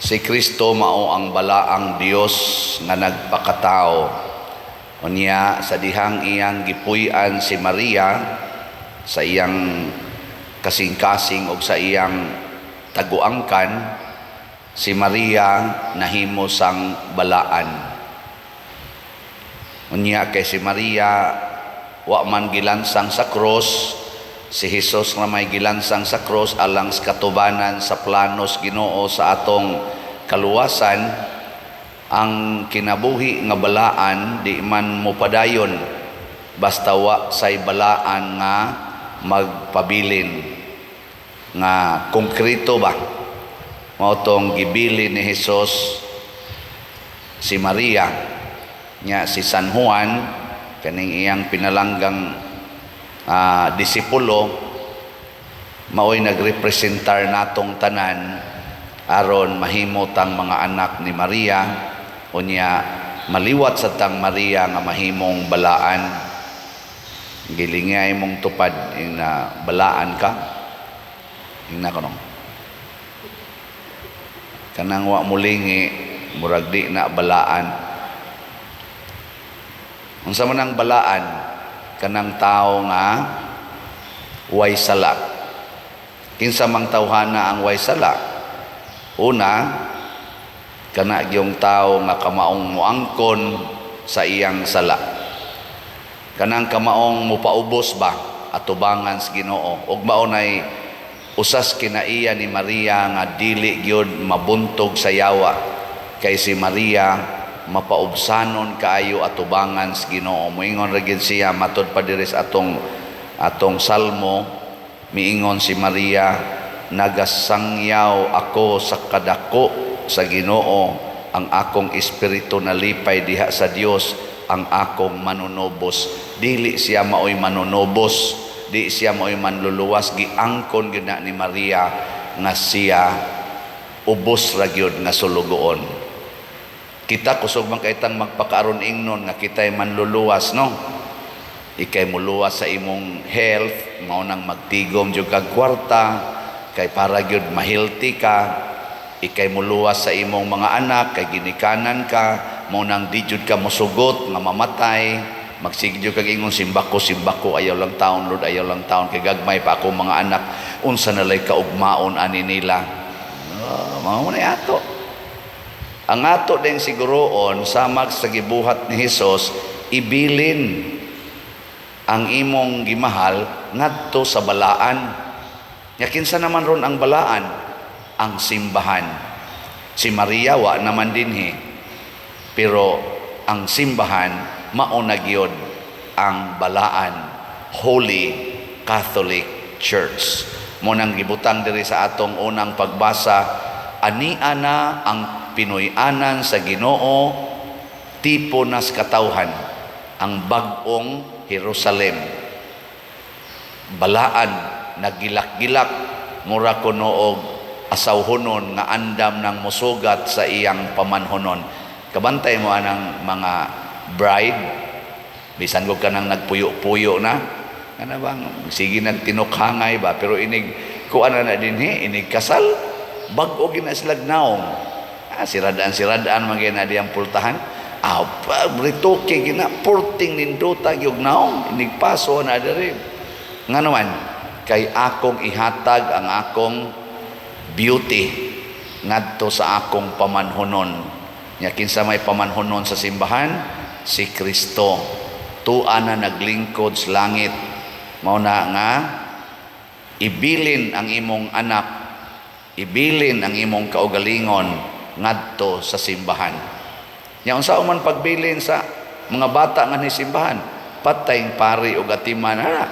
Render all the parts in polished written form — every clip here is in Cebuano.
Si Kristo mao ang balaang Dios nga nagpakatao. Unya sa dihang iyang gipuy-an si Maria sa iyang kasing-kasing og sa iyang taguangkan, si Maria nahimo sang balaan. Unya kay si Maria wa man gilansang sa cross, si Jesus nga may gilansang sa cross alang sa katubanan sa planos Ginoo sa atong kaluwasan. Ang kinabuhi nga balaan di man mopadayon basta wa say balaan nga magpabilin nga konkreto ba. Mao tong gibilin ni Jesus si Maria nya. Si San Juan, kaning iyang pinalanggang disipulo, maoy nagrepresentar natong tanan aron mahimo tang mga anak ni Maria, unya maliwat sa tang Maria nga mahimong balaan. Gilingay mong tupad ing balaan ka, ingna kono kanang wa mulingi, murag di na balaan. Unsa man ang balaan? Kanang tao nga way sala. Kinsa mang tawhana ang way sala? Una, kana gyung tao nga kamaong muangkon sa iyang sala, kanang kamaong mupaubos ba atubangan sa Ginoo, ug mao nay usas kinaiya ni Maria nga dili gyud mabuntog sa yawa, kay si Maria mapaubsanon kaayo atubangan sa Ginoo. Moingon ra gyud siya, matud pa diri sa atong salmo, miingon si Maria, "Nagasangyaw ako sa kadako sa Ginoo, ang akong espiritu nalipay diha sa Dios ang akong manunubos." Dili siya maoy manunubos, di siya maoy manluluwas, giangkon gyud na ni Maria nga siya ubos ra gyud nga sulugoon. Kita kusog man kay tang magpakaaron ingnon nga kita'y manluluwas, no? Ikay muluwas sa imong health, mao nang magtigom jud kag kwarta kay para gyud ma-healthy ka. Ikay muluwas sa imong mga anak kay ginikanan ka, mao nang di jud ka mosugot nga mamatay. Magsige jud kag ingon, "Simbako, simbako, ayaw lang taon, Lord, ayaw lang taon kay gagmay pa ako mga anak, unsa na lay kaugmaon ani nila." Mao na ato. Ang ato din siguroon, samag sa gibuhat ni Hesus, ibilin ang imong gimahal ngadto sa balaan. Nya kinsa naman ron ang balaan? Ang simbahan. Si Maria wa naman dinhi. Pero ang simbahan mao na gyud ang balaan, Holy Catholic Church. Mao nang gibutang diri sa atong unang pagbasa, ania na ang Pinoy-anan sa Ginoo, tipo nas katawhan, ang bag-ong Jerusalem. Balaan, nagilak-gilak, mura kuno og asawhonon nga andam ng musugat sa iyang pamanhonon. Kabantay mo anang mga bride, bisan ko kanang nagpuyo-puyo na, kana bang sige nagtinukhangay ba, pero inig kuan na na dinhi, inig kasal, bag-o gina silag naong. Siradaan siradaan man gyud na diyang pultahan. Retoke gina porting nindota gyud naong inig paso na diri. Ngano man, kay akong ihatag ang akong beauty ngadto sa akong pamanhonon. Nya kinsa may pamanhonon sa simbahan? Si Kristo. Tua na naglingkod sa langit. Mao na nga ibilin ang imong anak, ibilin ang imong kaugalingon ngadto sa simbahan. Nya unsa man pagbilin sa mga bata nga ni simbahan? Patayng pari og atiman ana.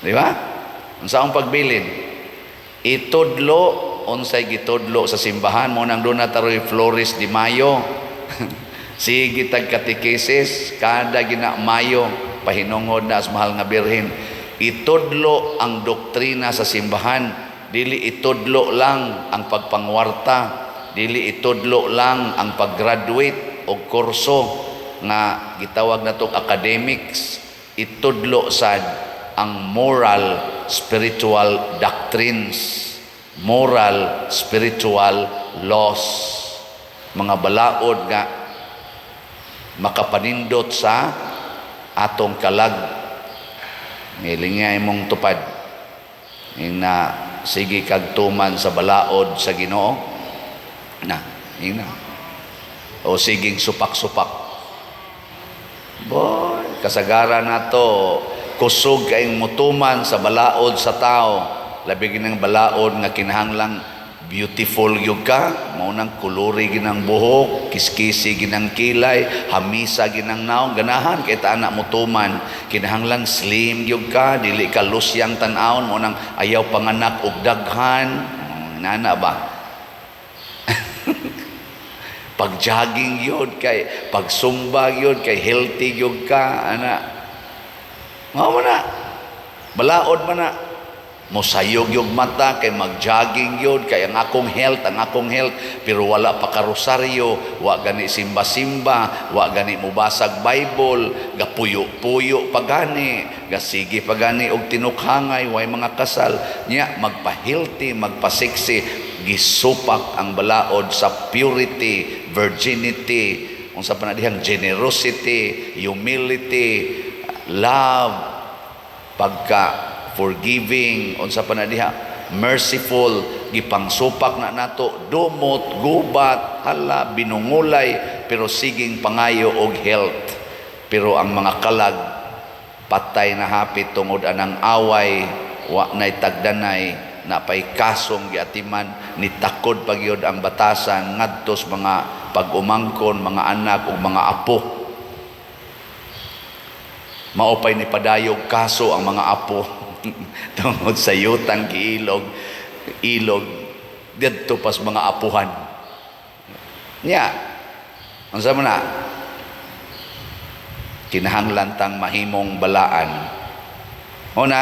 Di ba? Unsa ang pagbilin? Itudlo unsay gitudlo sa simbahan. Mao nang duna taroy Flores de Mayo. Sige tag katekesis kada gina Mayo, pahinungod na sa mahal nga Birhen. Itudlo ang doktrina sa simbahan, dili itudlo lang ang pagpangwarta, dili itudlo lang ang paggraduate og kurso nga gitawag natong academics. Itudlo sad ang moral spiritual doctrines. Moral, spiritual loss. Mga balaod nga makapanindot sa atong kalag. Ngilinga imong tupad. Ing na sige kag tuman sa balaod sa Ginoo. Na, ing na. O siging supak-supak. Boy, kasagaran nato kusog kayong mutuman sa balaod sa tao. Labi ginang balaod nga kinahanglang beautiful gyud ka, mao nang kuluri ginang buhok, kiskisi ginang kilay, hamisa ginang naong, ganahan kay ta ana mutuman. Kinahanglan slim gyud ka, dili ka lusyang tan-awon, mao nang ayaw panganak og daghan. Nana ba? Pag-jogging yun, kay pagsumba yun, kay healthy yun ka, ana. Mao man na. Balaod man na. Mosayog yung mata, kay mag-jogging yun, kay ang akong health, ang akong health, pero wala pa karosaryo, wa gani simba-simba, wa gani mubasag Bible, gapuyo-puyo pa gani, gasige pa gani og tinukhangay, way mga kasal, nya magpa-healthy, magpa-sexy, gisupak ang balaod sa purity, virginity, unsa pa na dihang generosity, humility, love, pagka forgiving, unsa pa na diha, merciful, gipangsupak na nato, dumot, gubat, hala, binungulay, pero siging pangayo og health. Pero ang mga kalag patay na hapit tungod anang away, wa nay tagdanay, napay kasong giatiman, nitakod pagyod ang batasan ngadto sa mga pag-umangkon, mga anak ug mga apo. Mao pay ni padayog kaso ang mga apo tungod sa yutang giilog ilog didto pas mga apuhan nya. Unsa man na kinahanglan tang mahimong balaan? Una,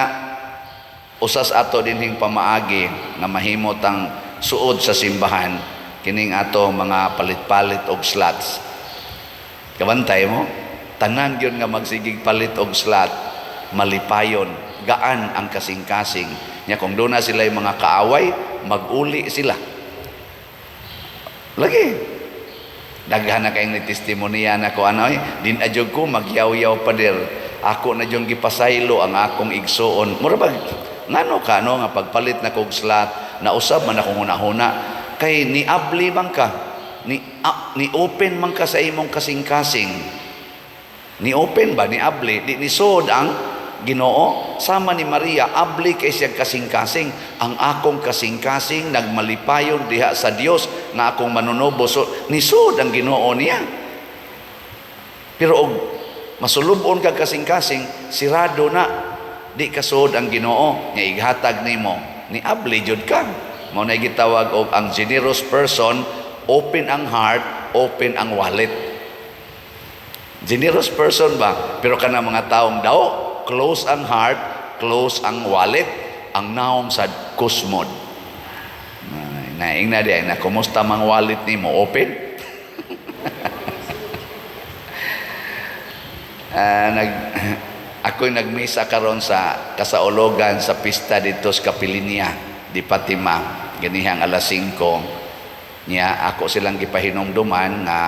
usas ato dinhing pamaagi nga mahimo tang suod sa simbahan kining ato mga palit-palit og slots. Kabantay mo, tanan gyud nga magsigig palit og slot, malipayon, gaan ang kasing-kasing. Nya kung doon na sila yung mga kaaway, mag-uli sila. Lagi. Daghan na kayong ni testimonya na ko ano eh, din adyog ko magyaw-yaw pader. Ako na yung gipasaylo ang akong igsuon. Mura bag, ngano ka no nga pagpalit na kog slot, nausab man akong hunahuna kay ni abli man ka, ni open man ka sa imong kasing-kasing. Ni open ba ni abli, di ni suod ang Ginoo. Sama ni Maria, abli kay siya kasing-kasing. Ang akong kasing-kasing nagmalipayon diha sa Dios nga akong manunobo. So nisuod ang Ginoo niya. Pero og masulubon kag kasing-kasing, sirado na, di kasuod ang Ginoo nga ighatag nimo. Ni abli jud ka. Mao na gitawag og ang generous person, open ang heart, open ang wallet. Generous person ba? Pero kana mga taong daw, close ang heart, close ang wallet, ang naong sa kusmod. Naing na di na, kumusta mang wallet nimo? Open? Ako'y nagmisa karon sa kasaologan sa pista dito sa Kapilinya di Fatima ganihang alas 5 niya. Ako silang gipahinumduman nga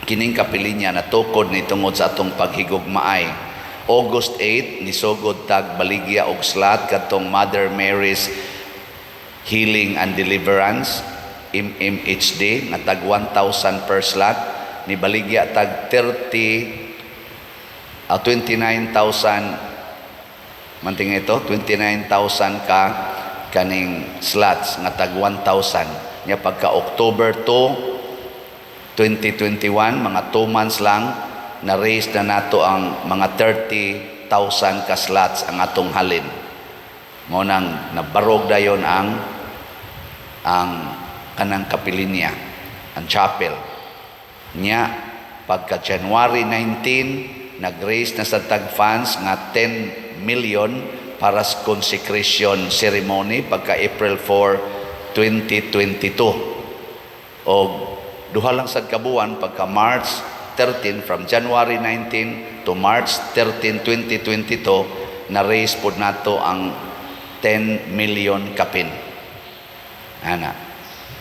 kining kapilinya natukod ni tungod sa atong paghigugmaay. August 8 nisugod tag baligya og slot kadtong Mother Mary's Healing and Deliverance, MMHD, nga tag 1,000 per slot. Ni baligya tag 30 29,000 manting ito, 29,000 ka kaning slots nga tag 1,000 nya. Pagka October 2, 2021, mga 2 months lang, na raise na nato ang mga 30,000 ka slots ang atong halin. Mo nang nabarog dayon ang kanang kapilinya, ang chapel nya. Pagka January 19, nag-raise na sa tag funds nga 10 million para sa consecration ceremony pagka April 4, 2022. O duha lang sad kabuan, pagka March 13, from January 19 to March 13, 2022, na raise pod nato ang 10 million kapin. Ana.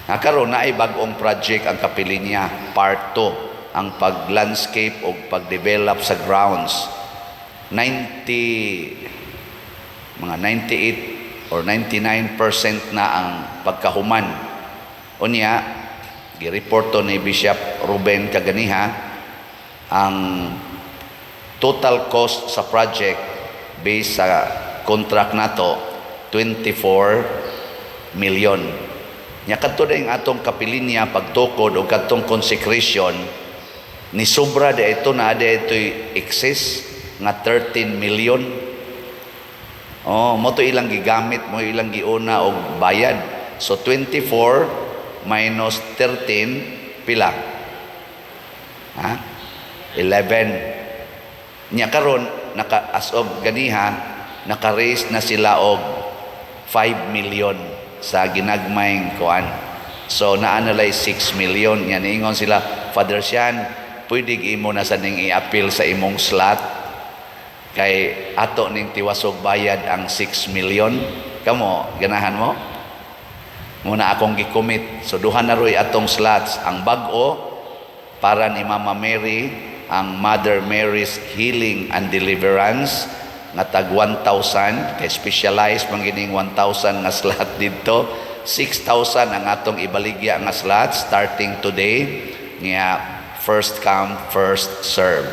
Nga karon naay bag-ong project ang Kapilinya, part 2, ang pag-landscape o pag-develop sa grounds. 90, mga 98 or 99% na ang pagkahuman. Unya, gireporto ni Bishop Ruben kaganiha, ang total cost sa project based sa contract nato, 24 million. Nya kadto na atong Kapilinya pagtukod o kadtong consecration, ni sobra di ito na di ito'y excess nga 13 million. Oh, mo to ilang gigamit, mo ilang giuna og bayad. So 24 minus 13, pila? Ha? 11. Nya karon naka, as of ganiha, naka-raise na sila og 5 million sa ginagmayng kuan. So naa na lay 6 million. Nya niingon sila, "Father Sean, pwede imo na sa ning i-appeal sa imong slot kay ato ning tiwasog bayad ang 6 million." Kamo, ganahan mo? Muna akong gi-commit. So duha na roy atong slots. Ang bag-o para ni Mama Mary, ang Mother Mary's Healing and Deliverance nga tag 1,000 kay specialized man gining 1,000 nga slot didto. 6,000 ang atong ibaligya nga slot starting today nga first come, first serve.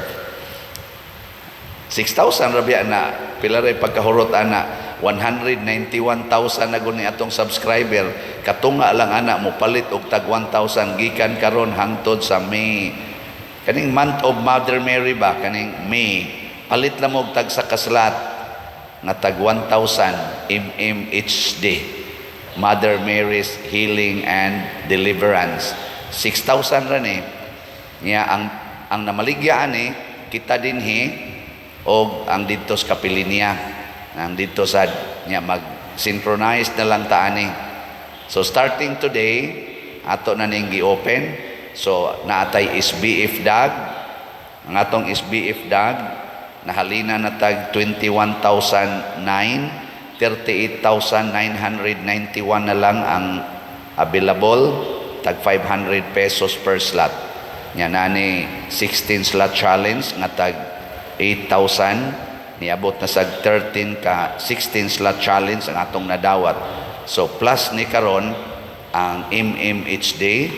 6,000 ra biya na. Pila ray pagkahurot ana? 191,000 na guni atong subscriber. Katunga lang ana mo palit og tag 1,000 gikan karon hangtod sa May, kaning month of Mother Mary ba, kaning May. Palit lang mo og tag sa ka-slot nga tag 1,000, MMHD, Mother Mary's Healing and Deliverance. 6,000 ra ni. Niya ang namaligya ani kita dinhi og ang didto sa Kapilinya, ang didto sa niya, mag synchronize na lang ta ani. So starting today ato na ning gi-open. So naatay SBF dag. Ang atong SBF dag nahalina na tag 21,009, 38,991 na lang ang available, tag 500 pesos per slot. Nya nani 16 slot challenge nga tag 8,000, niabot na sa 13 ka 16 slot challenge ang atong nadawat. So plus ni karon ang MMHD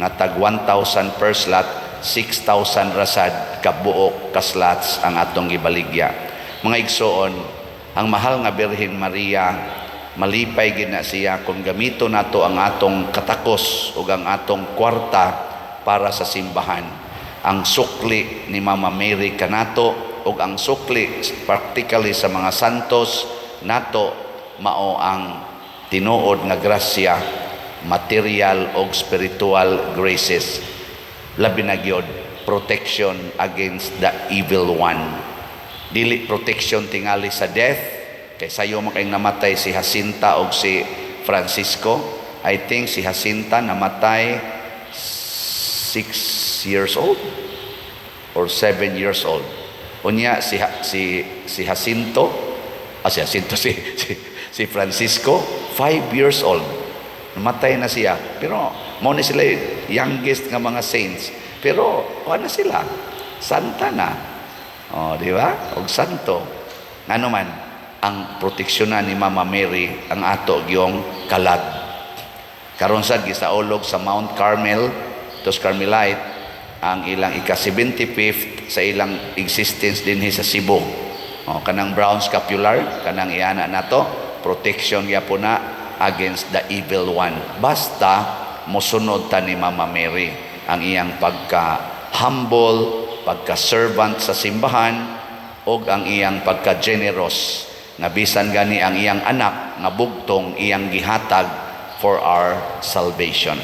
nga tag 1,000 per slot, 6,000 rasad kabuok ka slots ang atong gibaligya. Mga igsoon, ang mahal nga Birhen Maria, malipay gid na siya kung gamito nato ang atong katakos ug ang atong kwarta para sa simbahan. Ang sukli ni Mama Mary kanato ug ang sukli practically sa mga santos nato mao ang tinuod nga grasya, material og spiritual graces, labi na gyud protection against the evil one. Dili protection tingali sa death, kay sayo man kayong namatay si Jacinta og si Francisco. I think si Jacinta namatay 6 years old or 7 years old. Unya si Jacinto, ah, si Jacinto, si Francisco, 5 years old. Namatay na siya. Pero mao ni sila youngest nga mga saints. Pero kuha na sila. Santa na. Oh, di ba? Og santo. Ngano man ang proteksyonan ni Mama Mary ang ato gyong kalag. Karon sad gisaulog sa Mount Carmel, tos Carmelite, ang ilang ika-75th sa ilang existence dinhi sa Cebu. Oh, kanang brown scapular, kanang iana nato, protection gyapon na against the evil one. Basta mosunod ta ni Mama Mary ang iyang pagka humble, pagka-servant sa simbahan ug ang iyang pagka-generous nga bisan gani ang iyang anak nga bugtong iyang gihatag for our salvation.